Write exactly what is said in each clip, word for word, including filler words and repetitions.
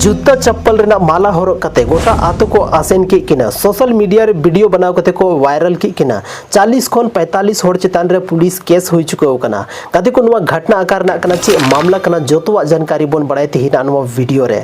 ᱡᱩᱛᱟᱹ ᱪᱟᱯᱯᱟᱞ ᱨᱮᱱᱟᱜ ᱢᱟᱞᱟ ᱦᱚᱨᱚᱜ ᱠᱟᱛᱮ ᱜᱚᱴᱟ ᱟᱛᱳ ᱠᱚ ᱟᱥᱮᱱ ᱠᱮᱫ ᱠᱤᱱᱟ᱾ ᱥᱳᱥᱟᱞ ᱢᱤᱰᱤᱭᱟ ᱨᱮ ᱵᱷᱤᱰᱤᱭᱳ ᱵᱮᱱᱟᱣ ᱠᱟᱛᱮ ᱠᱚ ᱵᱷᱟᱭᱨᱟᱞ ᱠᱮᱫ ᱠᱤᱱᱟ᱾ ᱪᱟᱞᱤᱥ ᱠᱷᱚᱱ ᱯᱚᱸᱭᱛᱟᱞᱤᱥ ᱦᱚᱲ ᱪᱮᱛᱟᱱ ᱨᱮ ᱯᱩᱞᱤᱥ ᱠᱮᱥ ᱦᱩᱭ ᱪᱩᱠᱟᱹᱣ ᱟᱠᱟᱱᱟ᱾ ᱜᱟᱛᱮ ᱠᱚ, ᱱᱚᱣᱟ ᱜᱷᱚᱴᱱᱟ ᱚᱠᱟ ᱨᱮᱱᱟᱜ ᱠᱟᱱᱟ, ᱪᱮᱫ ᱢᱟᱢᱞᱟ ᱠᱟᱱᱟ, ᱡᱚᱛᱚᱣᱟᱜ ᱡᱟᱱᱠᱟᱨᱤ ᱵᱚᱱ ᱵᱟᱲᱟᱭ ᱛᱮᱦᱮᱧᱟᱜ ᱱᱚᱣᱟ ᱵᱷᱤᱰᱤᱭᱳ ᱨᱮ᱾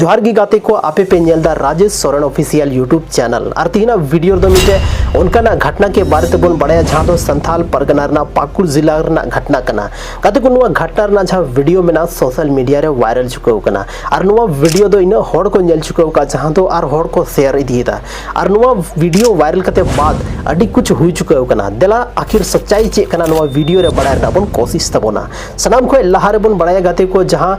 ᱡᱚᱦᱟᱨ ᱜᱮ ᱜᱟᱛᱮ ᱠᱚ, ᱟᱯᱮ ᱯᱮ ᱧᱮᱞ ᱫᱟ Rajesh Soren official YouTube channel. ᱟᱨ ᱛᱮᱦᱮᱧᱟᱜ ᱵᱷᱤᱰᱤᱭᱳ ᱨᱮᱫᱚ ᱢᱤᱫᱴᱮᱡ ᱚᱱᱠᱟᱱᱟᱜ ᱜᱷᱚᱴᱱᱟ ᱠᱮ ᱵᱟᱨᱮ ᱛᱮᱵᱚᱱ ᱵᱟᱲᱟᱭᱟ, ᱡᱟᱦᱟᱸ ᱫᱚ ᱥᱟᱱᱛᱷᱟᱞ ᱯᱟᱨᱜᱟᱱᱟ ᱨᱮᱱᱟᱜ ᱯᱟᱹᱠᱩᱲ ᱡᱤᱞᱟ ᱨᱮᱱᱟᱜ ᱜᱷᱚᱴᱱᱟ ᱠᱟᱱᱟ᱾ ᱜᱟᱛᱮ ᱠᱚ, ᱱᱚᱣᱟ ᱜᱷᱚᱴᱱᱟ ᱨᱮᱱᱟᱜ ᱡᱟᱦᱟᱸ ᱵᱷᱤᱰᱤᱭᱳ ᱢᱮᱱᱟᱜᱼᱟ, ᱥᱳᱥᱟᱞ ᱢᱤᱰᱤᱭᱟ ᱨᱮ ᱵᱷᱟᱭᱨᱟᱞ ᱪᱩᱠᱟᱹᱣ ᱠᱟᱱᱟ᱾ ᱟᱨ ᱱᱚᱣᱟ ᱵᱷᱤᱰᱤᱭᱳ ᱫᱚ ᱤᱱᱟᱹᱜ ᱦᱚᱲ ᱠᱚ ᱧᱮᱞ ᱪᱩᱠᱟᱹᱣ ᱠᱟᱜᱼᱟ, ᱡᱟᱦᱟᱸ ᱫᱚ ᱟᱨ ᱦᱚᱲ ᱠᱚ ᱥᱮᱭᱟᱨ ᱤᱫᱤᱭᱮᱫᱟ᱾ ᱟᱨ ᱱᱚᱣᱟ ᱵᱷᱤᱰᱤᱭᱳ ᱵᱷᱟᱭᱨᱟᱞ ᱠᱟᱛᱮ ᱵᱟᱫ ᱟᱹᱰᱤ ᱠᱩᱪ ᱦᱩᱭ ᱪᱩᱠᱟᱹᱣ ᱠᱟᱱᱟ᱾ ᱫᱮᱞᱟ ᱟᱹᱠᱷᱤᱨ ᱥᱚᱪᱪᱟᱭ ᱪᱮᱫ ᱠᱟᱱᱟ, ᱱᱚᱣᱟ ᱵᱷᱤᱰᱤᱭᱳ ᱨᱮ ᱵᱟᱲᱟᱭ ᱨᱮᱱᱟᱜ ᱵᱚᱱ ᱠᱳᱥᱤᱥ ᱛᱟᱵᱚᱱᱟ᱾ ᱥᱟᱱᱟᱢ ᱠᱷᱚᱱ ᱞᱟᱦᱟ ᱨᱮᱵᱚᱱ ᱵᱟᱲᱟᱭᱟ ᱜᱟᱛᱮ ᱠᱚ, ᱡᱟᱦᱟᱸ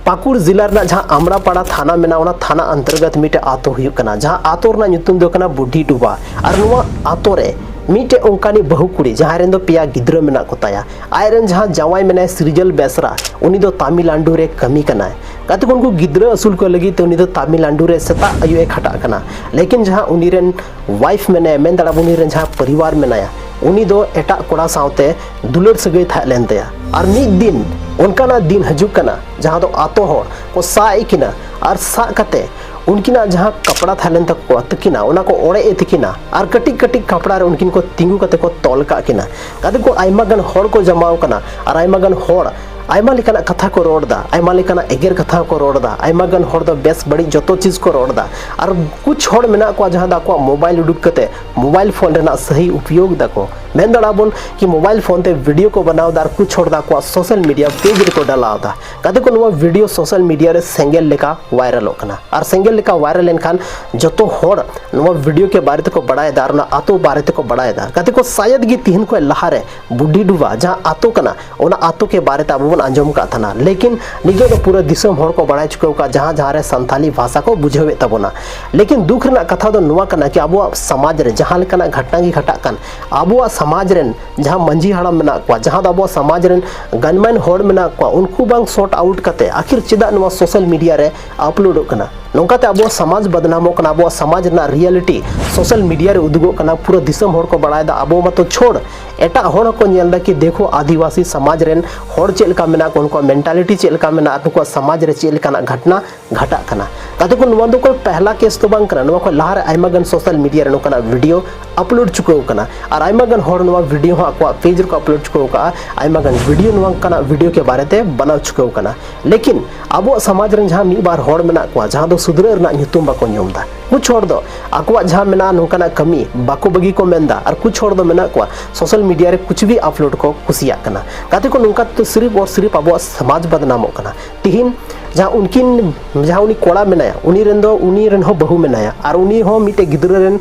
ᱯᱟᱹᱠᱩᱲ ᱡᱤᱞᱟ ᱨᱮᱱᱟᱜ ᱡᱟᱦᱟᱸ ᱟᱢᱲᱟᱯᱟᱲᱟ ᱛᱷᱟᱱᱟ ᱢᱮᱱᱟᱜᱼᱟ, ᱚᱱᱟ ᱛᱷᱟᱱᱟ ᱚᱱᱛᱚᱨᱜᱚᱛ ᱢᱤᱫᱴᱮᱡ ᱟᱛᱳ ᱦᱩᱭᱩᱜ ᱠᱟᱱᱟ, ᱡᱟᱦᱟᱸ ᱟᱛᱳ ᱨᱮᱱᱟᱜ ᱧᱩᱛᱩᱢ ᱫᱚ ᱠᱟᱱᱟ ᱵᱩᱰᱷᱤ ᱰᱩᱵᱟ᱾ ᱟᱨ ᱱᱚᱣᱟ ᱟᱛᱳ ᱨᱮ ᱢᱤᱫᱴᱮᱡ ᱚᱱᱠᱟᱱᱤᱡ ᱵᱟᱹᱦᱩ ᱠᱩᱲᱤ, ᱡᱟᱦᱟᱸᱭ ᱨᱮᱱ ᱫᱚ ᱯᱮᱭᱟ ᱜᱤᱫᱽᱨᱟᱹ ᱢᱮᱱᱟᱜ ᱠᱚ ᱛᱟᱭᱟ᱾ ᱟᱡ ᱨᱮᱱ ᱡᱟᱦᱟᱸ ᱡᱟᱶᱟᱭ ᱢᱮᱱᱟᱭ ᱥᱤᱨᱡᱟᱹᱞ ᱵᱮᱥᱨᱟ, ᱩᱱᱤ ᱫᱚ ᱛᱟᱢᱤᱞᱱᱟᱰᱩ ᱨᱮ ᱠᱟᱹᱢᱤ ᱠᱟᱱᱟᱭ᱾ ᱜᱟᱛᱮ ᱠᱚ, ᱩᱱᱠᱩ ᱜᱤᱫᱽᱨᱟᱹ ᱟᱹᱥᱩᱞ ᱠᱚ ᱞᱟᱹᱜᱤᱫ ᱛᱮ ᱩᱱᱤ ᱫᱚ ᱛᱟᱢᱤᱞᱱᱟᱰᱩ ᱨᱮ ᱥᱮᱛᱟᱜ ᱟᱹᱭᱩᱵ ᱮ ᱠᱷᱟᱴᱟᱜ ᱠᱟᱱᱟ᱾ ᱞᱮᱠᱤᱱ ᱡᱟᱦᱟᱸ ᱩᱱᱤ ᱨᱮᱱ ᱣᱟᱭᱤᱯᱷ ᱢᱮᱱᱟᱭᱟ, ᱢᱮᱱ ᱫᱟᱲᱮᱭᱟᱜᱼᱟ ᱵᱚᱱ ᱩᱱᱤ ᱨᱮᱱ ᱡᱟᱦᱟᱸ ᱯᱚᱨᱤᱵᱟᱨ ᱢᱮᱱᱟᱭᱟ, ᱩᱱᱤ ᱫᱚ ᱮᱴᱟᱜ ᱠᱚᱲᱟ ᱥᱟᱶᱛᱮ ᱫᱩᱞᱟᱹᱲ ᱥᱟᱹᱜᱟᱹᱭ ᱛᱟᱦᱮᱸ ᱞᱮᱱ ᱛᱟᱭᱟ᱾ ᱟᱨ ᱢᱤᱫ ᱫᱤᱱ ᱚᱱᱠᱟᱱᱟᱜ ᱫᱤᱱ ᱦᱤᱡᱩᱜ ᱠᱟᱱᱟ, ᱡᱟᱦᱟᱸ ᱫᱚ ᱟᱛᱳ ᱦᱚᱲ ᱠᱚ ᱥᱟᱵ ᱮ ᱠᱤᱱᱟ ᱟᱨ ᱥᱟᱵ ᱠᱟᱛᱮ ᱩᱱᱠᱤᱱᱟᱜ ᱡᱟᱦᱟᱸ ᱠᱟᱯᱲᱟ ᱛᱟᱦᱮᱸ ᱞᱮᱱ ᱛᱟᱠᱚᱣᱟ ᱛᱟᱹᱠᱤᱱᱟ, ᱚᱱᱟ ᱠᱚ ᱚᱲᱮᱡ ᱮ ᱛᱟᱹᱠᱤᱱᱟ ᱟᱨ ᱠᱟᱹᱴᱤᱡ ᱠᱟᱹᱴᱤᱡ ᱠᱟᱯᱲᱟ ᱨᱮ ᱩᱱᱠᱤᱱ ᱠᱚ ᱛᱤᱸᱜᱩ ᱠᱟᱛᱮ ᱠᱚ ᱛᱚᱞ ᱠᱟᱜ ᱠᱤᱱᱟ᱾ ᱜᱟᱛᱮ ᱠᱚ, ᱟᱭᱢᱟ ᱜᱟᱱ ᱦᱚᱲ ᱠᱚ ᱡᱟᱢᱟᱣ ᱠᱟᱱᱟ ᱟᱨ ᱟᱭᱢᱟ ᱜᱟᱱ ᱦᱚᱲ ᱟᱭᱢᱟ ᱞᱮᱠᱟᱱᱟᱜ ᱠᱟᱛᱷᱟ ᱠᱚ ᱨᱚᱲ ᱮᱫᱟ, ᱟᱭᱢᱟ ᱞᱮᱠᱟᱱᱟᱜ ᱮᱜᱮᱨ ᱠᱟᱛᱷᱟ ᱦᱚᱸᱠᱚ ᱨᱚᱲ ᱮᱫᱟ, ᱟᱭᱢᱟ ᱜᱟᱱ ᱦᱚᱲ ᱫᱚ ᱵᱮᱥ ᱵᱟᱹᱲᱤᱡ ᱡᱚᱛᱚ ᱪᱤᱡᱽ ᱠᱚ ᱨᱚᱲ ᱮᱫᱟ᱾ ᱟᱨ ᱠᱩᱪ ᱦᱚᱲ ᱢᱮᱱᱟᱜ ᱠᱚᱣᱟ ᱡᱟᱦᱟᱸ ᱫᱚ ᱟᱠᱚᱣᱟᱜ ᱢᱳᱵᱟᱭᱤᱞ ᱩᱰᱩᱠ ᱠᱟᱛᱮ ᱢᱳᱵᱟᱭᱤᱞ ᱯᱷᱳᱱ ᱨᱮᱱᱟᱜ ᱥᱟᱹᱦᱤ ᱩᱯᱭᱳᱜᱽ ᱫᱟᱠᱚ᱾ ᱢᱮᱱ ᱫᱟᱲᱮᱭᱟᱜᱼᱟ ᱵᱚᱱ ᱠᱤ ᱢᱳᱵᱟᱭᱤᱞ ᱯᱷᱳᱱ ᱛᱮ ᱵᱷᱤᱰᱤᱭᱳ ᱠᱚ ᱵᱮᱱᱟᱣ ᱮᱫᱟ ᱟᱨ ᱠᱩᱪ ᱦᱚᱲ ᱫᱚ ᱟᱠᱚᱣᱟᱜ ᱥᱳᱥᱟᱞ ᱢᱤᱰᱤᱭᱟ ᱯᱮᱡᱽ ᱨᱮᱠᱚ ᱰᱟᱞᱟᱣ ᱮᱫᱟ᱾ ᱜᱟᱛᱮ ᱠᱚ, ᱱᱚᱣᱟ ᱵᱷᱤᱰᱤᱭᱳ ᱥᱳᱥᱟᱞ ᱢᱤᱰᱤᱭᱟ ᱨᱮ ᱥᱮᱸᱜᱮᱞ ᱞᱮᱠᱟ ᱵᱷᱟᱭᱨᱟᱞᱚᱜ ᱠᱟᱱᱟ᱾ ᱟᱨ ᱥᱮᱸᱜᱮᱞ ᱞᱮᱠᱟ ᱵᱷᱟᱭᱨᱟᱞ ᱞᱮᱱᱠᱷᱟᱱ ᱡᱚᱛᱚ ᱦᱚᱲ ᱱᱚᱣᱟ ᱵᱷᱤᱰᱤᱭᱳ ᱠᱮ ᱵᱟᱨᱮ ᱛᱮᱠᱚ ᱵᱟᱲᱟᱭᱮᱫᱟ ᱟᱨ ᱚᱱᱟ ᱟᱛᱳ ᱵᱟᱨᱮ ᱛᱮᱠᱚ ᱵᱟᱲᱟᱭᱮᱫᱟ᱾ ᱜᱟᱛᱮ ᱠᱚ, ᱥᱟᱭᱟᱫ ᱜᱮ ᱛᱤᱦᱤᱧ ᱠᱷᱚᱱ ᱞᱟᱦᱟᱨᱮ ᱵᱩᱰᱷᱤ ᱰᱩᱵᱟ ᱡᱟᱦᱟᱸ ᱟᱛᱳ ᱠᱟᱱᱟ, ᱚᱱᱟ ᱟᱛᱳ ᱠᱮ ᱵᱟᱨᱮ ᱛᱮ ᱟᱵᱚ ᱵᱚᱱ ᱟᱸᱡᱚᱢ ᱠᱟᱜ ᱛᱟᱦᱮᱱᱟ, ᱞᱮᱠᱤᱱ ᱱᱤᱛᱚᱜ ᱫᱚ ᱯᱩᱨᱟᱹ ᱫᱤᱥᱚᱢ ᱦᱚᱲ ᱠᱚ ᱵᱟᱲᱟᱭ ᱪᱩᱠᱟᱹᱣ ᱠᱟᱜᱼᱟ, ᱡᱟᱦᱟᱸ ᱡᱟᱦᱟᱸ ᱨᱮ ᱥᱟᱱᱛᱟᱞᱤ ᱵᱷᱟᱥᱟ ᱠᱚ ᱵᱩᱡᱷᱟᱹᱣᱮᱫ ᱛᱟᱵᱚᱱᱟ᱾ ᱞᱮᱠᱤᱱ ᱫᱩᱠ ᱨᱮᱱᱟᱜ ᱠᱟᱛᱷᱟ ᱫᱚ ᱱᱚᱣᱟ ᱠᱟᱱᱟ ᱠᱤ ᱟᱵᱚᱣᱟᱜ ᱥᱚᱢᱟᱡᱽ ᱨᱮ ᱡᱟᱦᱟᱸ ᱞᱮᱠᱟᱱᱟᱜ ᱜᱷᱚᱴᱱᱟ ᱜᱮ ᱜᱷᱚᱴᱟᱜ ᱠᱟᱱ, ᱟᱵᱚᱣᱟᱜ ᱥᱚᱢᱟᱡᱽ ᱨᱮᱱ ᱡᱟᱦᱟᱸ ᱢᱟᱹᱡᱷᱤ ᱦᱟᱲᱟᱢ ᱢᱮᱱᱟᱜ ᱠᱚᱣᱟ, ᱡᱟᱦᱟᱸ ᱫᱚ ᱟᱵᱚᱣᱟᱜ ᱥᱚᱢᱟᱡᱽ ᱨᱮᱱ ᱜᱟᱱᱢᱟᱱ ᱦᱚᱲ ᱢᱮᱱᱟᱜ ᱠᱚᱣᱟ, ᱩᱱᱠᱩ ᱵᱟᱝ ᱥᱚᱨᱴ ᱟᱣᱩᱴ ᱠᱟᱛᱮ ᱟᱹᱠᱷᱤᱨ ᱪᱮᱫᱟᱜ ᱱᱚᱣᱟ ᱥᱳᱥᱟᱞ ᱢᱤᱰᱤᱭᱟ ᱨᱮ ᱟᱯᱞᱳᱰᱚᱜ ᱠᱟᱱᱟ? ᱱᱚᱝᱠᱟᱛᱮ ᱟᱵᱚ ᱥᱚᱢᱟᱡᱽ ᱵᱟᱫᱱᱟᱢᱚᱜ ᱠᱟᱱᱟ, ᱟᱵᱚᱣᱟᱜ ᱥᱚᱢᱟᱡᱽ ᱨᱮᱱᱟᱜ ᱨᱤᱭᱮᱞᱤᱴᱤ ᱥᱳᱥᱟᱞ ᱢᱤᱰᱤᱭᱟ ᱨᱮ ᱩᱫᱩᱜᱚᱜ ᱠᱟᱱᱟ, ᱯᱩᱨᱟᱹ ᱫᱤᱥᱚᱢ ᱦᱚᱲ ᱠᱚ ᱵᱟᱲᱟᱭᱮᱫᱟ, ᱟᱵᱚ ᱢᱟᱛᱚ ᱪᱷᱳᱲ, ᱮᱴᱟᱜ ᱦᱚᱲ ᱦᱚᱸᱠᱚ ᱧᱮᱞ ᱮᱫᱟ ᱠᱤ ᱫᱮᱠᱷᱳ ᱟᱹᱫᱤᱵᱟᱹᱥᱤ ᱥᱚᱢᱟᱡᱽ ᱨᱮᱱ ᱦᱚᱲ ᱪᱮᱫ ᱞᱮᱠᱟ ᱢᱮᱱᱟᱜ ᱠᱚᱣᱟ, ᱩᱱᱠᱩᱣᱟᱜ ᱢᱮᱱᱴᱟᱞᱤᱴᱤ ᱪᱮᱫ ᱞᱮᱠᱟ ᱢᱮᱱᱟᱜᱼᱟ, ᱱᱩᱠᱩᱣᱟᱜ ᱥᱚᱢᱟᱡᱽ ᱨᱮ ᱪᱮᱫ ᱞᱮᱠᱟᱱᱟᱜ ᱜᱷᱚᱴᱱᱟ ᱜᱷᱟᱴᱟᱜ ᱠᱟᱱᱟ᱾ ᱜᱟᱛᱮ ᱠᱚ, ᱱᱚᱣᱟ ᱫᱚ ᱠᱚ ᱯᱮᱦᱞᱟ ᱠᱮᱥ ᱫᱚ ᱵᱟᱝ ᱠᱟᱱᱟ, ᱱᱚᱣᱟ ᱠᱷᱚᱱ ᱞᱟᱦᱟᱨᱮ ᱟᱭᱢᱟ ᱜᱟᱱ ᱥᱳᱥᱟᱞ ᱢᱤᱰᱤᱭᱟ ᱨᱮ ᱱᱚᱝᱠᱟᱱᱟᱜ ᱵᱷᱤᱰᱤᱭᱳ ᱟᱯᱞᱳᱰ ᱪᱩᱠᱟᱹᱣ ᱠᱟᱱᱟ, ᱟᱨ ᱟᱭᱢᱟ ᱜᱟᱱ ᱦᱚᱲ ᱱᱚᱣᱟ ᱵᱷᱤᱰᱤᱭᱳ ᱦᱚᱸ ᱟᱠᱚᱣᱟᱜ ᱯᱮᱡᱽ ᱨᱮᱠᱚ ᱟᱯᱞᱳᱰ ᱪᱩᱠᱟᱹᱣ ᱠᱟᱜᱼᱟ, ᱟᱭᱢᱟ ᱜᱟᱱ ᱵᱷᱤᱰᱤᱭᱳ ᱱᱚᱝᱠᱟᱱᱟᱜ ᱵᱷᱤᱰᱤᱭᱳ ᱠᱮ ᱵᱟᱨᱮᱛᱮ ᱵᱮᱱᱟᱣ ᱪᱩᱠᱟᱹᱣ ᱠᱟᱱᱟ᱾ ᱞᱮᱠᱤᱱ ᱟᱵᱚᱣᱟᱜ ᱥᱚᱢᱟᱡᱽ ᱨᱮᱱ ᱡᱟᱦᱟᱸ ᱢᱤᱫ ᱵᱟᱨ ᱦᱚᱲ ᱢᱮᱱᱟᱜ ᱠᱚᱣᱟ ᱡᱟᱦᱟᱸ ᱫᱚ ᱥᱩᱫᱷᱨᱟᱹᱜ ᱨᱮᱱᱟᱜ ᱧᱩᱛᱩᱢ ᱵᱟᱠᱚ ᱧᱩᱢ ᱮᱫᱟ, ᱠᱩᱪ ᱦᱚᱲ ᱫᱚ ᱟᱠᱚᱣᱟᱜ ᱡᱟᱦᱟᱸ ᱢᱮᱱᱟᱜᱼᱟ ᱱᱚᱝᱠᱟᱱᱟᱜ ᱠᱟᱹᱢᱤ ᱵᱟᱠᱚ ᱵᱟᱹᱜᱤ ᱠᱚ ᱢᱮᱱᱫᱟ, ᱟᱨ ᱠᱩᱪ ᱦᱚᱲ ᱫᱚ ᱢᱮᱱᱟᱜ ᱠᱚᱣᱟ ᱥᱳᱥᱟᱞ ᱢᱤᱰᱤᱭᱟ ᱨᱮ ᱠᱩᱪ ᱵᱷᱤ ᱟᱯᱞᱳᱰ ᱠᱚ ᱠᱩᱥᱤᱭᱟᱜ ᱠᱟᱱᱟ᱾ ᱜᱟᱛᱮ ᱠᱚ, ᱱᱚᱝᱠᱟ ᱛᱮ ᱥᱤᱨᱤᱯ ᱟᱨ ᱥᱤᱨᱤᱯ ᱟᱵᱚᱣᱟᱜ ᱥᱚᱢᱟᱡᱽ ᱵᱟᱫᱱᱟᱢᱚᱜ ᱠᱟᱱᱟ᱾ ᱛᱤᱦᱤᱧ ᱡᱟᱦᱟᱸ ᱩᱱᱠᱤᱱ, ᱡᱟᱦᱟᱸ ᱩᱱᱤ ᱠᱚᱲᱟ ᱢᱮᱱᱟᱭᱟ, ᱩᱱᱤ ᱨᱮᱱ ᱫᱚ, ᱩᱱᱤ ᱨᱮᱱ ᱦᱚᱸ ᱵᱟᱹᱦᱩ ᱢᱮᱱᱟᱭᱟ, ᱟᱨ ᱩᱱᱤ ᱦᱚᱸ ᱢᱤᱫᱴᱮᱡ ᱜᱤᱫᱽᱨᱟᱹ ᱨᱮᱱ,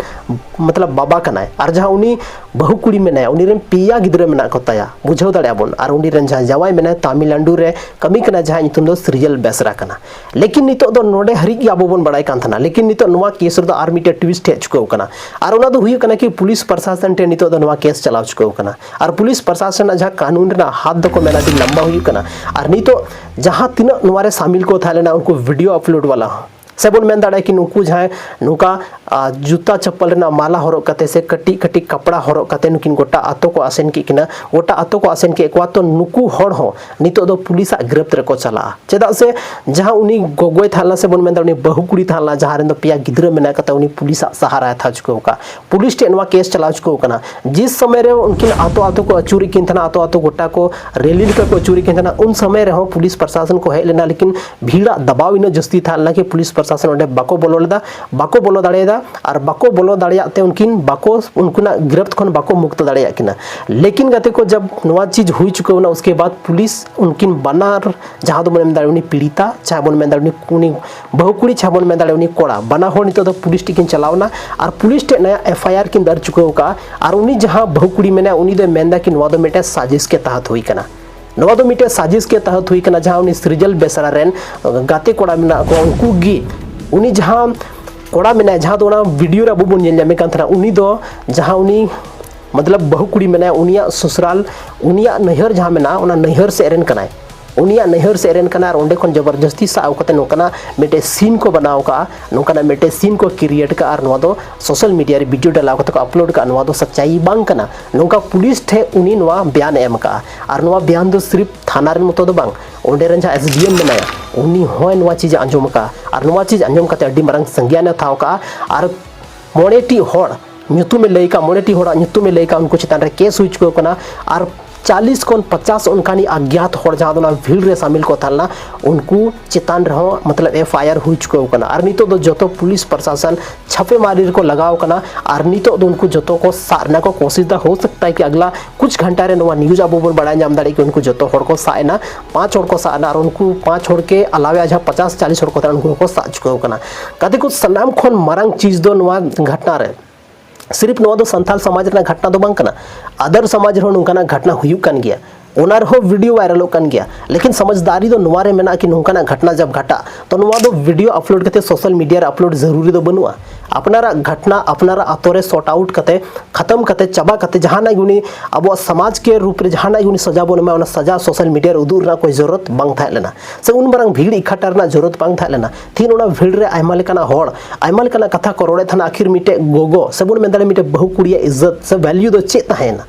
ᱢᱚᱛᱞᱚᱵ, ᱵᱟᱵᱟ ᱠᱟᱱᱟᱭ, ᱟᱨ ᱡᱟᱦᱟᱸ ᱩᱱᱤ ᱵᱟᱹᱦᱩ ᱠᱩᱲᱤ ᱢᱮᱱᱟᱭᱟ, ᱩᱱᱤ ᱨᱮᱱ ᱯᱮᱭᱟ ᱜᱤᱫᱽᱨᱟᱹ ᱢᱮᱱᱟᱜ ᱠᱚ ᱛᱟᱭᱟ, ᱵᱩᱡᱷᱟᱹᱣ ᱫᱟᱲᱮᱭᱟᱜᱼᱟ ᱵᱚᱱ᱾ ᱟᱨ ᱩᱱᱤ ᱨᱮᱱ ᱡᱟᱦᱟᱸᱭ ᱡᱟᱶᱟᱭ ᱢᱮᱱᱟᱭᱟ, ᱛᱟᱢᱤᱞᱱᱟᱰᱩ ᱨᱮ ᱠᱟᱹᱢᱤ ᱠᱟᱱᱟ, ᱡᱟᱦᱟᱸᱭ ᱧᱩᱛᱩᱢ ᱫᱚ ᱥᱨᱤᱡᱚᱞ ᱵᱮᱥᱨᱟ ᱠᱟᱱᱟ᱾ ᱞᱮᱠᱤᱱ ᱱᱤᱛᱚᱜ ᱫᱚ ᱱᱚᱰᱮ ᱦᱟᱹᱨᱤᱡ ᱜᱮ ᱟᱵᱚ ᱵᱚᱱ ᱵᱟᱲᱟᱭ ᱠᱟᱱ ᱛᱟᱦᱮᱱᱟ, ᱞᱮᱠᱤᱱ ᱱᱤᱛᱚᱜ ᱱᱚᱣᱟ ᱠᱮᱥ ᱨᱮᱫᱚ ᱟᱨ ᱢᱤᱫᱴᱮᱡ ᱴᱩᱭᱤᱥᱴ ᱦᱮᱡ ᱪᱩᱠᱟᱹᱣ ᱠᱟᱱᱟ, ᱟᱨ ᱚᱱᱟ ᱫᱚ ᱦᱩᱭᱩᱜ ᱠᱟᱱᱟ ᱠᱤ ᱯᱩᱞᱤᱥ ᱯᱨᱚᱥᱟᱥᱚᱱ ᱴᱷᱮᱱ ᱱᱤᱛᱚᱜ ᱫᱚ ᱱᱚᱣᱟ ᱠᱮᱥ ᱪᱟᱞᱟᱣ ᱪᱩᱠᱟᱹᱣ ᱠᱟᱱᱟ᱾ ᱟᱨ ᱯᱩᱞᱤᱥ ᱯᱨᱚᱥᱟᱥᱚᱱ ᱨᱮᱱᱟᱜ ᱡᱟᱦᱟᱸ ᱠᱟᱹᱱᱩᱱ ᱨᱮᱱᱟᱜ ᱦᱟᱛ ᱫᱚᱠᱚ ᱢᱮᱱᱟ ᱟᱹᱰᱤ ᱞᱟᱢᱵᱟ ᱦᱩᱭᱩᱜ ᱠᱟᱱᱟ᱾ ᱟᱨ ᱱᱤᱛᱚᱜ ᱡᱟᱦᱟᱸ ᱛᱤᱱᱟᱹᱜ ᱱᱚᱣᱟ ᱨᱮ ᱥᱟᱢᱤᱞ ᱠᱚ ᱛᱟᱦᱮᱸ ᱞᱮᱱᱟ, ᱩᱱᱠᱩ ᱵᱷᱤᱰᱤᱭᱳ ᱟᱯᱞᱳᱰ ᱵᱟᱞᱟ ᱦᱚᱸ, ᱥᱮ ᱵᱚᱱ ᱢᱮᱱ ᱫᱟᱲᱮᱭᱟᱜᱼᱟ ᱠᱤ ᱱᱩᱠᱩ ᱡᱟᱦᱟᱸᱭ ᱱᱚᱝᱠᱟ, ᱟ, ᱡᱩᱛᱟ ᱪᱟᱯᱯᱟᱞ ᱨᱮᱱᱟᱜ ᱢᱟᱞᱟ ᱦᱚᱨᱚᱜ ᱠᱟᱛᱮ ᱥᱮ ᱠᱟᱹᱴᱤᱡ ᱠᱟᱹᱴᱤᱡ ᱠᱟᱯᱲᱟ ᱦᱚᱨᱚᱜ ᱠᱟᱛᱮ ᱱᱩᱠᱤᱱ ᱜᱚᱴᱟ ᱟᱛᱳ ᱠᱚ ᱟᱥᱮᱱ ᱠᱮᱫ ᱠᱤᱱᱟ, ᱜᱚᱴᱟ ᱟᱛᱳ ᱠᱚ ᱟᱥᱮᱱ ᱠᱮᱫ ᱠᱚᱣᱟ, ᱛᱚ ᱱᱩᱠᱩ ᱦᱚᱲ ᱦᱚᱸ ᱱᱤᱛᱚᱜ ᱫᱚ ᱯᱩᱞᱤᱥᱟᱜ ᱜᱨᱮᱯᱛ ᱨᱮᱠᱚ ᱪᱟᱞᱟᱜᱼᱟ᱾ ᱪᱮᱫᱟᱜ ᱥᱮ ᱡᱟᱦᱟᱸ ᱩᱱᱤ ᱜᱚᱜᱚᱭ ᱛᱟᱦᱮᱸ ᱞᱮᱱᱟ, ᱥᱮ ᱵᱚᱱ ᱢᱮᱱ ᱫᱟᱲᱮᱭᱟᱜᱼᱟ, ᱩᱱᱤ ᱵᱟᱹᱦᱩ ᱠᱩᱲᱤ ᱛᱟᱦᱮᱸ ᱞᱮᱱᱟ, ᱡᱟᱦᱟᱸ ᱨᱮᱱ ᱫᱚ ᱯᱮᱭᱟ ᱜᱤᱫᱽᱨᱟᱹ ᱢᱮᱱᱟᱜ ᱠᱟᱛᱮ, ᱩᱱᱤ ᱯᱩᱞᱤᱥᱟᱜ ᱥᱟᱦᱟᱨᱟᱭ ᱦᱟᱛᱟᱣ ᱪᱩᱠᱟᱹᱣ ᱟᱠᱟᱫ, ᱯᱩᱞᱤᱥ ᱴᱷᱮᱱ ᱱᱚᱣᱟ ᱠᱮᱥ ᱪᱟᱞᱟᱣ ᱪᱩᱠᱟᱹᱣ ᱟᱠᱟᱱᱟ᱾ ᱡᱤᱥ ᱥᱚᱢᱚᱭ ᱨᱮ ᱩᱱᱠᱤᱱ ᱟᱛᱳ ᱟᱛᱳ ᱠᱚ ᱟᱹᱪᱩᱨᱮᱫ ᱠᱤᱱ ᱛᱟᱦᱮᱱᱟ, ᱟᱛᱳ ᱟᱛᱳ ᱜᱚᱴᱟ ᱠᱚ ᱨᱮᱞᱤ ᱞᱮᱠᱟ ᱠᱚ ᱟᱹᱪᱩᱨᱮᱫ ᱠᱤᱱ ᱛᱟᱦᱮᱱᱟ, ᱩᱱ ᱥᱚᱢᱚᱭ ᱨᱮᱦᱚᱸ ᱯᱩᱞᱤᱥ ᱯᱨᱚᱥᱟᱥᱚᱱ ᱠᱚ ᱦᱮᱡ ᱞᱮᱱᱟ, ᱞᱮᱠᱤᱱ ᱵᱷᱤᱲᱟᱜ ᱫᱟᱵᱟᱣ ᱤᱱᱟᱹᱜ ᱡᱟᱹᱥᱛᱤ ᱛᱟᱦᱮᱸ ᱞᱮᱱᱟ ᱠᱤ ᱯᱩᱞᱤᱥ ᱯᱨᱚᱥᱟᱥᱚᱱ ᱚᱸᱰᱮ ᱵᱟᱠᱚ ᱵᱚᱞᱚ ᱞᱮᱫᱟ, ᱵᱟᱠᱚ ᱵᱚᱞᱚ ᱫᱟᱲᱮᱭᱟᱫᱟ᱾ ᱟᱨ ᱵᱟᱠᱚ ᱵᱚᱞᱚ ᱫᱟᱲᱮᱭᱟᱜ ᱛᱮ ᱩᱱᱠᱤᱱ ᱵᱟᱠᱚ, ᱩᱱᱠᱤᱱᱟᱜ ᱜᱨᱮᱯᱛ ᱠᱷᱚᱱ ᱵᱟᱠᱚ ᱢᱩᱠᱛᱚ ᱫᱟᱲᱮᱭᱟᱜ ᱠᱤᱱᱟ᱾ ᱞᱮᱠᱤᱱ ᱜᱟᱛᱮ ᱠᱚ, ᱡᱟᱵ ᱱᱚᱣᱟ ᱪᱤᱡᱽ ᱦᱩᱭ ᱪᱩᱠᱟᱹᱣ ᱮᱱᱟ, ᱩᱥᱠᱮ ᱵᱟᱫ ᱯᱩᱞᱤᱥ ᱩᱱᱠᱤᱱ ᱵᱟᱱᱟᱨ, ᱡᱟᱦᱟᱸ ᱫᱚᱵᱚᱱ ᱢᱮᱱ ᱫᱟᱲᱮᱭᱟᱜᱼᱟ ᱩᱱᱤ ᱯᱤᱲᱤᱛᱟ, ᱪᱟᱦᱮ ᱵᱚᱱ ᱢᱮᱱ ᱫᱟᱲᱮᱭᱟᱜᱼᱟ ᱩᱱᱤ, ᱩᱱᱤ ᱵᱟᱹᱦᱩ ᱠᱩᱲᱤ, ᱪᱟᱦᱮ ᱵᱚᱱ ᱢᱮᱱ ᱫᱟᱲᱮᱭᱟᱜᱼᱟ ᱩᱱᱤ ᱠᱚᱲᱟ, ᱵᱟᱱᱟ ᱦᱚᱲ ᱱᱤᱛᱚᱜ ᱫᱚ ᱯᱩᱞᱤᱥ ᱴᱷᱮᱱ ᱠᱤᱱ ᱪᱟᱞᱟᱣ ᱮᱱᱟ᱾ ᱟᱨ ᱯᱩᱞᱤᱥ ᱴᱷᱮᱱ ᱱᱟᱭᱟ ᱮᱯᱷ ᱟᱭ ᱟᱨ ᱠᱤᱱ ᱫᱟᱨᱡᱽ ᱪᱩᱠᱟᱹᱣ ᱟᱠᱟᱫᱼᱟ᱾ ᱟᱨ ᱩᱱᱤ ᱡᱟᱦᱟᱸ ᱵᱟᱹᱦᱩ ᱠᱩᱲᱤ ᱢᱮᱱᱟᱭᱟ, ᱩᱱᱤ ᱫᱚᱭ ᱢᱮᱱᱫᱟ ᱠᱤ ᱱᱚᱣᱟ ᱫᱚ ᱢᱤᱫᱴᱮᱱ ᱥᱟᱡᱤᱥ ᱠᱮ ᱛᱟᱦᱟᱛ ᱦᱩᱭ ᱠᱟᱱᱟ᱾ ᱱᱚᱣᱟ ᱫᱚ ᱢᱤᱫᱴᱮᱱ ᱥᱟᱡᱤᱥ ᱠᱮ ᱛᱟᱦᱟᱛ ᱦᱩᱭ ᱠᱟᱱᱟ, ᱡᱟᱦᱟᱸ ᱩᱱᱤ ᱥᱨᱤᱡᱚᱞ ᱵᱮᱥᱨᱟ ᱨᱮᱱ ᱜᱟᱛᱮ ᱠᱚᱲᱟ ᱢᱮᱱᱟᱜ ᱠᱚᱣᱟ, ᱩᱱᱠᱩ ᱜᱮ, ᱩᱱᱤ ᱡᱟᱦᱟᱸ ᱠᱚᱲᱟ ᱢᱮᱱᱟᱭᱟ, ᱡᱟᱦᱟᱸ ᱫᱚ ᱚᱱᱟ ᱵᱷᱤᱰᱤᱭᱳ ᱨᱮ ᱟᱵᱚ ᱵᱚᱱ ᱧᱮᱞ ᱧᱟᱢᱮ ᱠᱟᱱ ᱛᱟᱦᱮᱱᱟ, ᱩᱱᱤ ᱫᱚ ᱡᱟᱦᱟᱸ ᱩᱱᱤ, ᱢᱚᱛᱞᱚᱵ, ᱵᱟᱹᱦᱩ ᱠᱩᱲᱤ ᱢᱮᱱᱟᱭᱟ, ᱩᱱᱤᱭᱟᱜ ᱥᱚᱥᱩᱨᱟᱞ, ᱩᱱᱤᱭᱟᱜ ᱱᱟᱹᱭᱦᱟᱹᱨ ᱡᱟᱦᱟᱸ ᱢᱮᱱᱟᱜᱼᱟ, ᱚᱱᱟ ᱱᱟᱹᱭᱦᱟᱹᱨ ᱥᱮᱫ ᱨᱮᱱ ᱠᱟᱱᱟᱭ᱾ ᱩᱱᱤᱭᱟᱜ ᱱᱟᱹᱭᱦᱟᱹᱨ ᱥᱮᱫ ᱨᱮᱱ ᱠᱟᱱᱟ ᱟᱨ ᱚᱸᱰᱮ ᱠᱷᱚᱱ ᱡᱚᱵᱚᱨᱡᱚᱥᱛᱤ ᱥᱟᱵ ᱟᱹᱜᱩ ᱠᱟᱛᱮ ᱱᱚᱝᱠᱟᱱᱟᱜ ᱢᱤᱫᱴᱮᱡ ᱥᱤᱱ ᱠᱚ ᱵᱮᱱᱟᱣ ᱠᱟᱜᱼᱟ, ᱱᱚᱝᱠᱟᱱᱟᱜ ᱢᱤᱫᱴᱮᱡ ᱥᱤᱱ ᱠᱚ ᱠᱨᱤᱭᱮᱴ ᱠᱟᱜᱼᱟ ᱟᱨ ᱱᱚᱣᱟ ᱫᱚ ᱥᱳᱥᱟᱞ ᱢᱤᱰᱤᱭᱟ ᱨᱮ ᱵᱷᱤᱰᱤᱭᱳ ᱰᱟᱞᱟᱣ ᱠᱟᱛᱮ ᱠᱚ ᱟᱯᱞᱳᱰ ᱠᱟᱜᱼᱟ᱾ ᱱᱚᱣᱟ ᱫᱚ ᱥᱟᱪᱟᱭᱤ ᱵᱟᱝ ᱠᱟᱱᱟ᱾ ᱱᱚᱝᱠᱟ ᱯᱩᱞᱤᱥ ᱴᱷᱮᱱ ᱩᱱᱤ ᱱᱚᱣᱟ ᱵᱮᱭᱟᱱ ᱮ ᱮᱢ ᱠᱟᱜᱼᱟ ᱟᱨ ᱱᱚᱣᱟ ᱵᱮᱭᱟᱱ ᱫᱚ ᱥᱤᱨᱤᱯ ᱛᱷᱟᱱᱟ ᱨᱮᱱ ᱢᱚᱛᱚ ᱫᱚ ᱵᱟᱝ, ᱚᱸᱰᱮ ᱨᱮᱱ ᱡᱟᱦᱟᱸ ᱮᱥ ᱰᱤ ᱮᱢ ᱢᱮᱱᱟᱭᱟ, ᱩᱱᱤ ᱦᱚᱸᱭ ᱱᱚᱣᱟ ᱪᱤᱡᱽ ᱮ ᱟᱸᱡᱚᱢ ᱠᱟᱜᱼᱟ ᱟᱨ ᱱᱚᱣᱟ ᱪᱤᱡᱽ ᱟᱸᱡᱚᱢ ᱠᱟᱛᱮ ᱟᱹᱰᱤ ᱢᱟᱨᱟᱝ ᱥᱟᱹᱝᱜᱤᱭᱟᱱ ᱮ ᱛᱷᱟᱣ ᱠᱟᱜᱼᱟ ᱟᱨ ᱢᱚᱬᱮ ᱴᱤ ᱦᱚᱲ ᱧᱩᱛᱩᱢᱮ ᱞᱟᱹᱭ ᱠᱟᱜᱼᱟ, ᱢᱚᱬᱮ ᱴᱤ ᱦᱚᱲᱟᱜ ᱧᱩᱛᱩᱢᱮ ᱞᱟᱹᱭ ᱠᱟᱜᱼᱟ, ᱩᱱᱠᱩ ᱪᱮᱛᱟᱱ ᱨᱮ ᱠᱮᱥ ᱦᱩᱭ ᱪᱩᱠᱟᱹᱣ ᱠᱟᱱᱟ ᱟᱨ ᱪᱟᱞᱤᱥ ᱠᱷᱚᱱ ᱯᱚᱪᱟᱥ ᱚᱱᱠᱟᱱᱤᱡ ᱟᱜᱽᱭᱟᱛ ᱦᱚᱲ, ᱡᱟᱦᱟᱸ ᱫᱚ ᱚᱱᱟ ᱵᱷᱤᱲ ᱨᱮ ᱥᱟᱢᱤᱞ ᱠᱚ ᱛᱟᱦᱮᱸ ᱞᱮᱱᱟ, ᱩᱱᱠᱩ ᱪᱮᱛᱟᱱ ᱨᱮᱦᱚᱸ ᱢᱚᱛᱞᱚᱵ ᱮᱯᱷ ᱟᱭ ᱟᱨ ᱦᱩᱭ ᱪᱩᱠᱟᱹᱣ ᱠᱟᱱᱟ᱾ ᱟᱨ ᱱᱤᱛᱚᱜ ᱫᱚ ᱡᱚᱛᱚ ᱯᱩᱞᱤᱥ ᱯᱨᱚᱥᱟᱥᱚᱱ ᱪᱷᱟᱯᱮᱢᱟᱨᱤ ᱨᱮᱠᱚ ᱞᱟᱜᱟᱣ ᱠᱟᱱᱟ ᱟᱨ ᱱᱤᱛᱚᱜ ᱫᱚ ᱩᱱᱠᱩ ᱡᱚᱛᱚ ᱠᱚ ᱥᱟᱵ ᱨᱮᱱᱟᱜ ᱠᱚ ᱠᱳᱥᱤᱥ ᱫᱟ᱾ ᱦᱳ ᱥᱟᱠᱛᱟ ᱦᱮ ᱠᱤ ᱟᱜᱽᱞᱟ ᱠᱩᱪ ᱜᱷᱟᱱᱴᱟ ᱨᱮ ᱱᱚᱣᱟ ᱱᱤᱭᱩᱡᱽ ᱟᱵᱚ ᱵᱚᱱ ᱵᱟᱲᱟᱭ ᱧᱟᱢ ᱫᱟᱲᱮᱭᱟᱜᱼᱟ ᱠᱤ ᱩᱱᱠᱩ ᱡᱚᱛᱚ ᱦᱚᱲ ᱠᱚ ᱥᱟᱵ ᱮᱱᱟ, ᱯᱟᱸᱪ ᱦᱚᱲ ᱠᱚ ᱥᱟᱵ ᱮᱱᱟ ᱟᱨ ᱩᱱᱠᱩ ᱯᱟᱸᱪ ᱦᱚᱲ ᱠᱮ ᱟᱞᱟᱣᱮ ᱡᱟᱦᱟᱸ ᱯᱚᱪᱟᱥ ᱪᱟᱞᱤᱥ ᱦᱚᱲ ᱠᱚ ᱛᱟᱦᱮᱸ ᱩᱱᱠᱩ ᱦᱚᱸᱠᱚ ᱥᱟᱵ ᱪᱩᱠᱟᱹᱣ ᱠᱟᱱᱟ᱾ ᱜᱟᱛᱮ ᱠᱚ, ᱥᱟᱱᱟᱢ ᱠᱷᱚᱱ ᱢᱟᱨᱟᱝ ᱪᱤᱡᱽ ᱫᱚ ᱱᱚᱣᱟ ᱜᱷᱟᱴᱱᱟ ᱨᱮ ᱥᱤᱨᱤᱯ ᱱᱚᱣᱟ ᱫᱚ ᱥᱟᱱᱛᱟᱞ ᱥᱚᱢᱟᱡᱽ ᱨᱮᱱᱟᱜ ᱜᱷᱟᱴᱱᱟ ᱫᱚ ᱵᱟᱝ ᱠᱟᱱᱟ, ᱟᱫᱟᱨ ᱥᱚᱢᱟᱡᱽ ᱨᱮᱦᱚᱸ ᱱᱚᱝᱠᱟᱱᱟᱜ ᱜᱷᱟᱴᱱᱟ ᱦᱩᱭᱩᱜ ᱠᱟᱱ ᱜᱮᱭᱟ, ᱚᱱᱟ ᱨᱮᱦᱚᱸ ᱵᱷᱤᱰᱤᱭᱳ ᱵᱷᱟᱭᱨᱟᱞᱚᱜ ᱠᱟᱱ ᱜᱮᱭᱟ᱾ ᱞᱮᱠᱤᱱ ᱥᱚᱢᱟᱡᱽᱫᱟᱨᱤ ᱫᱚ ᱱᱚᱣᱟ ᱨᱮ ᱢᱮᱱᱟᱜᱼᱟ ᱠᱤ ᱱᱚᱝᱠᱟᱱᱟᱜ ᱜᱷᱟᱴᱱᱟ ᱡᱟᱵ ᱜᱷᱟᱴᱟᱜ ᱛᱚ ᱱᱚᱣᱟ ᱫᱚ ᱵᱷᱤᱰᱤᱭᱳ ᱟᱯᱞᱳᱰ ᱠᱟᱛᱮ ᱥᱳᱥᱟᱞ ᱢᱤᱰᱤᱭᱟ ᱨᱮ ᱟᱯᱞᱳᱰ ᱡᱟᱹᱨᱩᱨᱤ ᱫᱚ ᱵᱟᱹᱱᱩᱜᱼᱟ᱾ ᱟᱯᱱᱟᱨᱟᱜ ᱜᱷᱟᱴᱱᱟ ᱟᱯᱱᱟᱨᱟᱜ ᱟᱛᱳ ᱨᱮ ᱥᱚᱨᱴ ᱟᱣᱩᱴ ᱠᱟᱛᱮ, ᱠᱷᱟᱛᱚᱢ ᱠᱟᱛᱮ, ᱪᱟᱵᱟ ᱠᱟᱛᱮ ᱡᱟᱦᱟᱱᱟᱜ ᱜᱮ ᱩᱱᱤ ᱟᱵᱚᱣᱟᱜ ᱥᱚᱢᱟᱡᱽ ᱠᱮ ᱨᱩᱯ ᱨᱮ ᱡᱟᱦᱟᱱᱟᱜ ᱜᱮ ᱩᱱᱤ ᱥᱟᱡᱟ ᱵᱚᱱ ᱮᱢᱟᱭᱟ, ᱚᱱᱟ ᱥᱟᱡᱟ ᱥᱳᱥᱟᱞ ᱢᱤᱰᱤᱭᱟ ᱨᱮ ᱩᱫᱩᱜ ᱨᱮᱱᱟᱜ ᱠᱳᱭ ᱡᱟᱹᱨᱩᱨᱚᱛ ᱵᱟᱝ ᱛᱟᱦᱮᱸ ᱞᱮᱱᱟ, ᱥᱮ ᱩᱱ ᱢᱟᱨᱟᱝ ᱵᱷᱤᱲ ᱤᱠᱷᱟᱴᱟ ᱨᱮᱱᱟᱜ ᱡᱟᱹᱨᱩᱨᱚᱛ ᱵᱟᱝ ᱛᱟᱦᱮᱸ ᱞᱮᱱᱟ᱾ ᱛᱤᱦᱤᱧ ᱚᱱᱟ ᱵᱷᱤᱲ ᱨᱮ ᱟᱭᱢᱟ ᱞᱮᱠᱟᱱᱟᱜ ᱦᱚᱲ ᱟᱭᱢᱟ ᱞᱮᱠᱟᱱᱟᱜ ᱠᱟᱛᱷᱟ ᱠᱚ ᱨᱚᱲᱮᱫ ᱛᱟᱦᱮᱱᱟ᱾ ᱟᱹᱠᱷᱤᱨ ᱢᱤᱫᱴᱮᱡ ᱜᱚᱜᱚ ᱥᱮ ᱵᱚᱱ ᱢᱮᱱ ᱫᱟᱲᱮᱭᱟᱜᱼᱟ ᱢᱤᱫᱴᱮᱡ ᱵᱟᱹᱦᱩ ᱠᱩᱲᱤᱭᱟᱜ ᱤᱡᱽᱡᱚᱛ ᱥᱮ ᱵᱷᱮᱞᱭᱩ ᱫᱚ ᱪᱮᱫ ᱛᱟᱦᱮᱸᱭᱮᱱᱟ?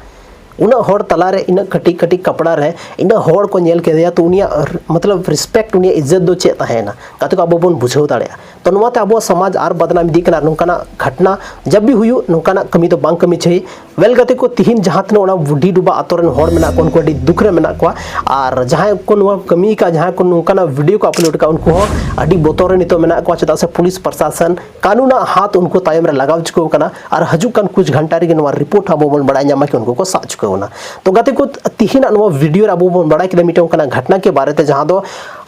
ᱩᱱᱟᱹᱜ ᱦᱚᱲ ᱛᱟᱞᱟᱨᱮ ᱤᱱᱟᱹᱜ ᱠᱟᱹᱴᱤᱡ ᱠᱟᱹᱴᱤᱡ ᱠᱟᱯᱲᱟ ᱨᱮ ᱤᱱᱟᱹᱜ ᱦᱚᱲ ᱠᱚ ᱧᱮᱞ ᱠᱮᱫᱮᱭᱟ ᱛᱚ ᱩᱱᱤᱭᱟᱜ ᱢᱚᱛᱞᱚᱵ ᱨᱮᱥᱯᱮᱠᱴ, ᱩᱱᱤᱭᱟᱜ ᱤᱡᱽᱡᱚᱛ ᱫᱚ ᱪᱮᱫ ᱛᱟᱦᱮᱸᱭᱮᱱᱟ? ᱜᱟᱛᱮ ᱠᱚ, ᱟᱵᱚ ᱵᱚᱱ ᱵᱩᱡᱷᱟᱹᱣ ᱫᱟᱲᱮᱭᱟᱜᱼᱟ᱾ ᱛᱚ ᱱᱚᱣᱟᱛᱮ ᱟᱵᱚᱣᱟᱜ ᱥᱚᱢᱟᱡᱽ ᱟᱨ ᱵᱟᱫᱱᱟᱢ ᱤᱫᱤᱜ ᱠᱟᱱᱟ᱾ ᱱᱚᱝᱠᱟᱱᱟᱜ ᱜᱷᱟᱴᱱᱟ ᱡᱟᱵ ᱵᱷᱤ ᱦᱩᱭᱩᱜ, ᱱᱚᱝᱠᱟᱱᱟᱜ ᱠᱟᱹᱢᱤ ᱫᱚ ᱵᱟᱝ ᱠᱟᱹᱢᱤ ᱪᱟᱹᱦᱤ᱾ ᱣᱮᱞ ᱜᱟᱛᱮ ᱠᱚ, ᱛᱤᱦᱤᱧ ᱡᱟᱦᱟᱸ ᱛᱤᱱᱟᱹᱜ ᱚᱱᱟ ᱵᱩᱰᱷᱤ ᱰᱩᱵᱟ ᱟᱛᱳ ᱨᱮᱱ ᱦᱚᱲ ᱢᱮᱱᱟᱜ ᱠᱚᱣᱟ, ᱩᱱᱠᱩ ᱟᱹᱰᱤ ᱫᱩᱠ ᱨᱮ ᱢᱮᱱᱟᱜ ᱠᱚᱣᱟ᱾ ᱟᱨ ᱡᱟᱦᱟᱸᱭ ᱠᱚ ᱱᱚᱣᱟ ᱠᱟᱹᱢᱤ ᱠᱟᱜᱼᱟ, ᱡᱟᱦᱟᱸᱭ ᱠᱚ ᱱᱚᱝᱠᱟᱱᱟᱜ ᱵᱷᱤᱰᱤᱭᱳ ᱠᱚ ᱟᱯᱞᱳᱰ ᱠᱟᱜᱼᱟ, ᱩᱱᱠᱩ ᱦᱚᱸ ᱟᱹᱰᱤ ᱵᱚᱛᱚᱨ ᱨᱮ ᱱᱤᱛᱚᱜ ᱢᱮᱱᱟᱜ ᱠᱚᱣᱟ᱾ ᱪᱮᱫᱟᱜ ᱥᱮ ᱯᱩᱞᱤᱥ ᱯᱨᱚᱥᱟᱥᱚᱱ ᱠᱟᱹᱱᱩᱱᱟᱜ ᱦᱟᱛ ᱩᱱᱠᱩ ᱛᱟᱭᱚᱢ ᱨᱮ ᱞᱟᱜᱟᱣ ᱪᱩᱠᱟᱹᱣ ᱠᱟᱱᱟ᱾ ᱟᱨ ᱦᱤᱡᱩᱜ ᱠᱟᱱ ᱠᱩᱪ ᱜᱷᱟᱱᱴᱟ ᱨᱮᱜᱮ ᱱᱚᱣᱟ ᱨᱤᱯᱳᱨᱴ ᱟᱵᱚ ᱵᱚᱱ ᱵᱟᱲᱟᱭ ᱧᱟᱢᱟ ᱠᱤ ᱩᱱᱠᱩ ᱠᱚ ᱥᱟᱵ ᱪᱩᱠᱟᱹᱣ ᱠᱟᱱᱟ᱾ ᱛᱚ ᱜᱟᱛᱮ ᱠᱚ, ᱛᱤᱦᱤᱧᱟᱜ ᱱᱚᱣᱟ ᱵᱷᱤᱰᱤᱭᱳ ᱨᱮ ᱟᱵᱚ ᱵᱚᱱ ᱵᱟᱲᱟᱭ ᱠᱮᱫᱟ ᱢᱤᱫᱴᱮᱱ ᱚᱱᱠᱟᱱᱟᱜ ᱜᱷᱟᱴᱱᱟ ᱠᱮ ᱵᱟᱨᱮ ᱛᱮ, ᱡᱟᱦᱟᱸ ᱫᱚ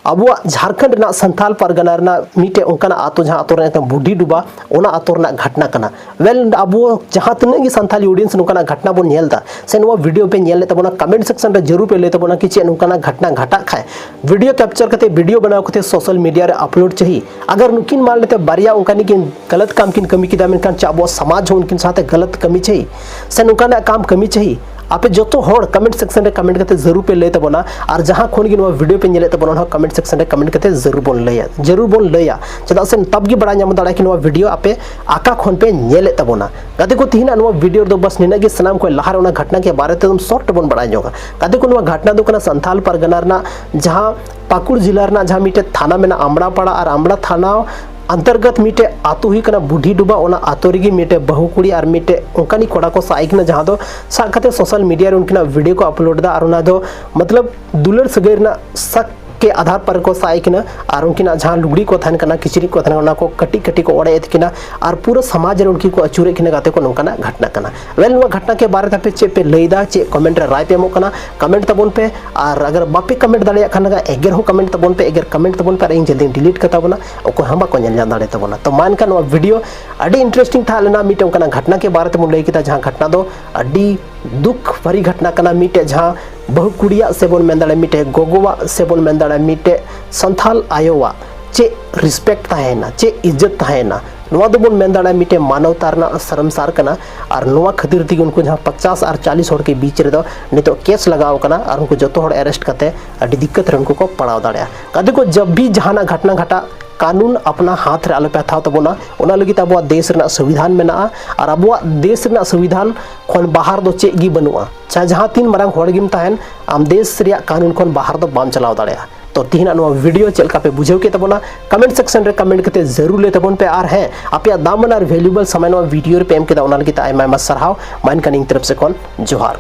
ᱟᱵᱚᱣᱟᱜ ᱡᱷᱟᱲᱠᱷᱚᱸᱰ ᱨᱮᱱᱟᱜ ᱥᱟᱱᱛᱟᱞ ᱯᱟᱨᱜᱟᱱᱟ ᱨᱮᱱᱟᱜ ᱢᱤᱫᱴᱮᱡ ᱚᱱᱠᱟᱱᱟᱜ ᱟᱛᱳ, ᱡᱟᱦᱟᱸ ᱟᱛᱳ ᱨᱮ ᱢᱤᱫᱴᱮᱱ ᱵᱩᱰᱷᱤ ᱰᱩᱵᱟ, ᱚᱱᱟ ᱟᱛᱳ ᱨᱮᱱᱟᱜ ᱜᱷᱟᱴᱱᱟ ᱠᱟᱱᱟ᱾ ᱣᱮᱞ, ᱟᱵᱚ ᱡᱟᱦᱟᱸ ᱛᱤᱱᱟᱹᱜ ᱜᱮ ᱥᱟᱱᱛᱟᱞᱤ ᱚᱰᱤᱭᱮᱱᱥ ᱱᱚᱝᱠᱟᱱᱟᱜ ᱜᱷᱟᱴᱱᱟ ᱵᱚᱱ ᱧᱮᱞ ᱮᱫᱟ ᱥᱮ ᱱᱚᱣᱟ ᱵᱷᱤᱰᱤᱭᱳ ᱯᱮ ᱧᱮᱞ ᱞᱮᱫ ᱛᱟᱵᱚᱱᱟ, ᱠᱚᱢᱮᱱᱴ ᱥᱮᱠᱥᱚᱱ ᱨᱮ ᱡᱟᱹᱨᱩᱲ ᱯᱮ ᱞᱟᱹᱭ ᱛᱟᱵᱚᱱᱟ ᱠᱤ ᱪᱮᱫ ᱱᱚᱝᱠᱟᱱᱟᱜ ᱜᱷᱟᱴᱱᱟ ᱜᱷᱟᱴᱟᱜ ᱠᱷᱟᱡ ᱵᱷᱤᱰᱤᱭᱳ ᱠᱮᱯᱪᱟᱨ ᱠᱟᱛᱮ, ᱵᱷᱤᱰᱤᱭᱳ ᱵᱮᱱᱟᱣ ᱠᱟᱛᱮ ᱥᱳᱥᱟᱞ ᱢᱤᱰᱤᱭᱟ ᱨᱮ ᱟᱯᱞᱳᱰ ᱪᱟᱹᱦᱤ᱾ ᱟᱜᱟᱨ ᱱᱩᱠᱤᱱ ᱢᱟᱱ ᱞᱮᱛᱮ ᱵᱟᱨᱭᱟ ᱚᱱᱠᱟᱱᱤᱡ ᱠᱤᱱ ᱜᱟᱞᱟᱛ ᱠᱟᱢ ᱠᱤᱱ ᱠᱟᱹᱢᱤ ᱠᱮᱫᱟ, ᱢᱮᱱᱠᱷᱟᱱ ᱪᱮᱫ ᱟᱵᱚᱣᱟᱜ ᱥᱚᱢᱟᱡᱽ ᱦᱚᱸ ᱩᱱᱠᱤᱱ ᱥᱟᱶᱛᱮ ᱜᱟᱞᱟᱛ ᱠᱟᱹᱢᱤ ᱪᱟᱹᱦᱤ ᱥᱮ ᱱᱚᱝᱠᱟᱱᱟᱜ ᱠᱟᱢ ᱠᱟᱹᱢᱤ ᱪᱟᱹᱦᱤ? ᱟᱯᱮ ᱡᱚᱛᱚ ᱦᱚᱲ ᱠᱚᱢᱮᱱᱴ ᱥᱮᱠᱥᱚᱱ ᱨᱮ ᱠᱚᱢᱮᱱᱴ ᱠᱟᱛᱮ ᱡᱟᱹᱨᱩᱲ ᱯᱮ ᱞᱟᱹᱭ ᱛᱟᱵᱚᱱᱟ᱾ ᱟᱨ ᱡᱟᱦᱟᱸ ᱠᱷᱚᱱ ᱜᱮ ᱱᱚᱣᱟ ᱵᱷᱤᱰᱤᱭᱳ ᱯᱮ ᱧᱮᱞᱮᱫ ᱛᱟᱵᱚᱱᱟ, ᱚᱱᱟ ᱦᱚᱸ ᱠᱚᱢᱮᱱᱴ ᱥᱮᱠᱥᱚᱱ ᱨᱮ ᱠᱚᱢᱮᱱᱴ ᱠᱟᱛᱮ ᱡᱟᱹᱨᱩᱲ ᱵᱚᱱ ᱞᱟᱹᱭᱟ, ᱡᱟᱹᱨᱩᱲ ᱵᱚᱱ ᱞᱟᱹᱭᱟ᱾ ᱪᱮᱫᱟᱜ ᱥᱮ ᱛᱟᱵ ᱜᱮ ᱵᱟᱲᱟᱭ ᱧᱟᱢ ᱫᱟᱲᱮᱭᱟᱜᱼᱟ ᱠᱤ ᱱᱚᱣᱟ ᱵᱷᱤᱰᱤᱭᱳ ᱟᱯᱮ ᱟᱠᱟ ᱠᱷᱚᱱ ᱯᱮ ᱧᱮᱞᱮᱫ ᱛᱟᱵᱚᱱᱟ᱾ ᱜᱟᱛᱮ ᱠᱚ, ᱛᱮᱦᱮᱧᱟᱜ ᱱᱚᱣᱟ ᱵᱷᱤᱰᱤᱭᱳ ᱨᱮᱫᱚ ᱵᱟᱥ ᱱᱤᱱᱟᱹᱜ ᱜᱮ᱾ ᱥᱟᱱᱟᱢ ᱠᱷᱚᱱ ᱞᱟᱦᱟ ᱨᱮ ᱚᱱᱟ ᱜᱷᱚᱴᱱᱟ ᱠᱮ ᱵᱟᱨᱮ ᱛᱮ ᱮᱠᱫᱚᱢ ᱥᱚᱨᱴ ᱵᱚᱱ ᱵᱟᱲᱟᱭ ᱧᱚᱜᱟ᱾ ᱜᱟᱛᱮ ᱠᱚ, ᱱᱚᱣᱟ ᱜᱷᱚᱴᱱᱟ ᱫᱚ ᱠᱟᱱᱟ ᱥᱟᱱᱛᱷᱟᱞ ᱯᱟᱨᱜᱟᱱᱟ ᱨᱮᱱᱟᱜ ᱡᱟᱦᱟᱸ ᱯᱟᱹᱠᱩᱲ ᱡᱮᱞᱟ ᱨᱮᱱᱟᱜ ᱡᱟᱦᱟᱸ ᱢᱤᱫᱴᱮᱡ ᱛᱷᱟᱱᱟ ᱢᱮᱱᱟᱜᱼᱟ, ᱟᱢᱲᱟᱯᱟᱲᱟ, ᱟᱨ ᱟᱢᱲᱟ ᱛᱷᱟᱱᱟ ᱚᱱᱛᱚᱨᱜᱚᱛ ᱢᱤᱫᱴᱮᱡ ᱟᱹᱛᱩ ᱦᱩᱭᱩᱜ ᱠᱟᱱᱟ ᱵᱩᱰᱷᱤ ᱰᱩᱵᱟ᱾ ᱚᱱᱟ ᱟᱹᱛᱩ ᱨᱮᱜᱮ ᱢᱤᱫᱴᱮᱡ ᱵᱟᱹᱦᱩ ᱠᱩᱲᱤ ᱟᱨ ᱢᱤᱫᱴᱮᱡ ᱚᱱᱠᱟᱱᱤᱡ ᱠᱚᱲᱟ ᱠᱚ ᱥᱟᱵ ᱮ ᱠᱟᱱᱟ, ᱡᱟᱦᱟᱸ ᱫᱚ ᱥᱟᱵ ᱠᱟᱛᱮ ᱥᱳᱥᱟᱞ ᱢᱤᱰᱤᱭᱟ ᱨᱮ ᱩᱱᱠᱤᱱᱟᱜ ᱵᱷᱤᱰᱤᱭᱳ ᱠᱚ ᱟᱯᱞᱳᱰ ᱮᱫᱟ᱾ ᱟᱨ ᱚᱱᱟ ᱫᱚ ᱢᱚᱛᱞᱚᱵ ᱫᱩᱞᱟᱹᱲ ᱥᱟᱹᱜᱟᱹᱭ ᱨᱮᱱᱟᱜ ᱥᱟᱠ ᱠᱮ ᱟᱫᱷᱟᱨ ᱯᱟᱨ ᱠᱚ ᱥᱟᱵ ᱮ ᱠᱟᱱᱟ᱾ ᱟᱨ ᱩᱱᱠᱤᱱᱟᱜ ᱡᱟᱦᱟᱸ ᱞᱩᱜᱽᱲᱤ ᱠᱚ ᱛᱟᱦᱮᱱ ᱠᱟᱱᱟ, ᱠᱤᱪᱨᱤᱡ ᱠᱚ ᱛᱟᱦᱮᱱ ᱠᱟᱱᱟ, ᱚᱱᱟ ᱠᱚ ᱠᱟᱹᱴᱤᱡ ᱠᱟᱹᱴᱤᱡ ᱠᱚ ᱚᱲᱮᱡ ᱮᱫ ᱠᱤᱱᱟ᱾ ᱟᱨ ᱯᱩᱨᱟᱹ ᱥᱚᱢᱟᱡᱽ ᱨᱮ ᱩᱱᱠᱤᱱ ᱠᱚ ᱟᱹᱪᱩᱨᱮᱫ ᱠᱤᱱᱟ᱾ ᱜᱟᱛᱮ ᱠᱚ, ᱱᱚᱝᱠᱟᱱᱟᱜ ᱜᱷᱚᱴᱱᱟ ᱠᱟᱱᱟ᱾ ᱳᱭᱮᱞ, ᱱᱚᱣᱟ ᱜᱷᱚᱴᱱᱟ ᱠᱮ ᱵᱟᱨᱮ ᱛᱮ ᱟᱯᱮ ᱪᱮᱫ ᱯᱮ ᱞᱟᱹᱭᱫᱟ, ᱪᱮᱫ ᱠᱚᱢᱮᱱᱴ ᱨᱮ ᱨᱟᱭ ᱯᱮ ᱮᱢᱚᱜ ᱠᱟᱱᱟ, ᱠᱚᱢᱮᱱᱴ ᱛᱟᱵᱚᱱ ᱯᱮ᱾ ᱟᱨ ᱟᱜᱟᱨ ᱵᱟᱯᱮ ᱠᱚᱢᱮᱱᱴ ᱫᱟᱲᱮᱭᱟᱜ ᱠᱷᱟᱱ ᱮᱜᱮᱨ ᱦᱚᱸ ᱠᱚᱢᱮᱱᱴ ᱛᱟᱵᱚᱱ ᱯᱮ, ᱮᱜᱮᱨ ᱠᱚᱢᱮᱱᱴ ᱛᱟᱵᱚᱱ ᱯᱮ, ᱟᱨ ᱤᱧ ᱡᱚᱞᱫᱤᱧ ᱰᱤᱞᱤᱴ ᱠᱟᱛᱟ ᱵᱚᱱᱟ, ᱚᱠᱚᱭ ᱦᱚᱸ ᱵᱟᱠᱚ ᱧᱮᱞ ᱧᱟᱢ ᱫᱟᱲᱮ ᱛᱟᱵᱚᱱᱟ᱾ ᱛᱚ ᱢᱟ ᱮᱱᱠᱷᱟᱱ ᱱᱚᱣᱟ ᱵᱷᱤᱰᱤᱭᱳ ᱟᱹᱰᱤ ᱤᱱᱴᱟᱨᱮᱥᱴᱤᱝ ᱛᱟᱦᱮᱸ ᱞᱮᱱᱟ᱾ ᱢᱤᱫᱴᱮᱱ ᱚᱱᱠᱟᱱᱟᱜ ᱜᱷᱚᱴᱱᱟ ᱠᱮ ᱵᱟᱨᱮ ᱛᱮᱵᱚᱱ ᱞᱟᱹᱭ ᱠᱮᱫᱟ, ᱡᱟᱦᱟᱸ ᱜᱷᱚᱴᱱᱟ ᱫᱚ ᱟᱹᱰᱤ ᱫᱩᱠ ᱵᱷᱟᱨᱤ ᱜᱷᱚᱴᱱᱟ ᱠᱟᱱᱟ᱾ ᱢᱤᱫᱴᱮᱡ ᱡᱟᱦᱟᱸ ᱵᱟᱹᱦᱩ ᱠᱩᱲᱤᱭᱟᱜ ᱥᱮ ᱵᱚᱱ ᱢᱮᱱ ᱫᱟᱲᱮᱭᱟᱜᱼᱟ, ᱢᱤᱫᱴᱮᱡ ᱜᱚᱜᱚᱣᱟᱜ ᱥᱮ ᱵᱚᱱ ᱢᱮᱱ ᱫᱟᱲᱮᱭᱟᱜᱼᱟ, ᱢᱤᱫᱴᱮᱡ ᱥᱟᱱᱛᱷᱟᱞ ᱟᱭᱳᱣᱟᱜ ᱪᱮᱫ ᱨᱮᱥᱯᱮᱠᱴ ᱛᱟᱦᱮᱸᱭᱮᱱᱟ, ᱪᱮᱫ ᱤᱡᱽᱡᱚᱛ ᱛᱟᱦᱮᱸᱭᱮᱱᱟ, ᱱᱚᱣᱟ ᱫᱚᱵᱚᱱ ᱢᱮᱱ ᱫᱟᱲᱮᱭᱟᱜᱼᱟ ᱢᱤᱫᱴᱮᱱ ᱢᱟᱱᱚᱛᱟ ᱨᱮᱱᱟᱜ ᱥᱚᱨᱢᱥᱟᱨ ᱠᱟᱱᱟ᱾ ᱟᱨ ᱱᱚᱣᱟ ᱠᱷᱟᱹᱛᱤᱨ ᱛᱮᱜᱮ ᱩᱱᱠᱩ ᱡᱟᱦᱟᱸ ᱯᱚᱪᱟᱥ ᱟᱨ ᱪᱟᱞᱤᱥ ᱦᱚᱲ ᱠᱮ ᱵᱤᱪ ᱨᱮᱫᱚ ᱱᱤᱛᱚᱜ ᱠᱮᱥ ᱞᱟᱜᱟᱣ ᱠᱟᱱᱟ ᱟᱨ ᱩᱱᱠᱩ ᱡᱚᱛᱚ ᱦᱚᱲ ᱮᱨᱮᱥᱴ ᱠᱟᱛᱮ ᱟᱹᱰᱤ ᱫᱤᱠᱠᱟᱛ ᱨᱮ ᱩᱱᱠᱩ ᱠᱚ ᱯᱟᱲᱟᱣ ᱫᱟᱲᱮᱭᱟᱜᱼᱟ᱾ ᱜᱟᱛᱮ ᱠᱚ, ᱡᱟᱵ ᱵᱷᱤ ᱡᱟᱦᱟᱱᱟᱜ ᱜᱷᱚᱴᱱᱟ ᱜᱷᱟᱴᱟᱜ, ᱠᱟᱹᱱᱩᱱ ᱟᱯᱱᱟ ᱦᱟᱛ ᱨᱮ ᱟᱞᱚᱯᱮ ᱦᱟᱛᱟᱣ ᱛᱟᱵᱚᱱᱟ᱾ ᱚᱱᱟ ᱞᱟᱹᱜᱤᱫ ᱟᱵᱚᱣᱟᱜ ᱫᱮᱥ ᱨᱮᱱᱟᱜ ᱥᱚᱝᱵᱤᱫᱷᱟᱱ ᱢᱮᱱᱟᱜᱼᱟ᱾ ᱟᱨ ᱟᱵᱚᱣᱟᱜ ᱫᱮᱥ ᱨᱮᱱᱟᱜ ᱥᱚᱝᱵᱤᱫᱷᱟᱱ ᱠᱷᱚᱱ ᱵᱟᱦᱟᱨ ᱫᱚ ᱪᱮᱫ ᱜᱮ ᱵᱟᱹᱱᱩᱜᱼᱟ᱾ ᱪᱟᱦᱮ ᱡᱟᱦᱟᱸ ᱛᱤᱱ ᱢᱟᱨᱟᱝ ᱦᱚᱲ ᱜᱮᱢ ᱛᱟᱦᱮᱱ, ᱟᱢ ᱫᱮᱥ ᱨᱮᱭᱟᱜ ᱠᱟᱹᱱᱩᱱ ᱠᱷᱚᱱ ᱵᱟᱦᱟᱨ ᱫᱚ ᱵᱟᱢ ᱪᱟᱞᱟᱣ ᱫᱟᱲᱮᱭᱟᱜᱼᱟ᱾ ᱛᱚ ᱛᱤᱦᱤᱧᱟᱜ ᱱᱚᱣᱟ ᱵᱷᱤᱰᱤᱭᱳ ᱪᱮᱫ ᱞᱮᱠᱟ ᱯᱮ ᱵᱩᱡᱷᱟᱹᱣ ᱠᱮᱫ ᱛᱟᱵᱚᱱᱟ, ᱠᱚᱢᱮᱱᱴ ᱥᱮᱠᱥᱚᱱ ᱨᱮ ᱠᱚᱢᱮᱱᱴ ᱠᱟᱛᱮ ᱡᱟᱹᱨᱩᱲ ᱞᱟᱹᱭ ᱛᱟᱵᱚᱱ ᱯᱮ᱾ ᱟᱨ ᱦᱮᱸ, ᱟᱯᱮᱭᱟᱜ ᱫᱟᱢᱟᱱ ᱟᱨ ᱵᱷᱮᱞᱩᱵᱮᱞ ᱥᱚᱢᱚᱭ ᱱᱚᱣᱟ ᱵᱷᱤᱰᱤᱭᱳ ᱨᱮᱯᱮ ᱮᱢ ᱠᱮᱫᱟ, ᱚᱱᱟ ᱞᱟᱹᱜᱤᱫ ᱛᱮ ᱟᱭᱢᱟ ᱟᱭᱢᱟ ᱥᱟᱨᱦᱟᱣ᱾ ᱢᱟ ᱮᱱᱠᱷᱟᱱ ᱤᱧ ᱛᱚᱨᱚᱯ ᱥᱮᱫ ᱠᱷᱚᱱ ᱡᱚᱦᱟᱨ᱾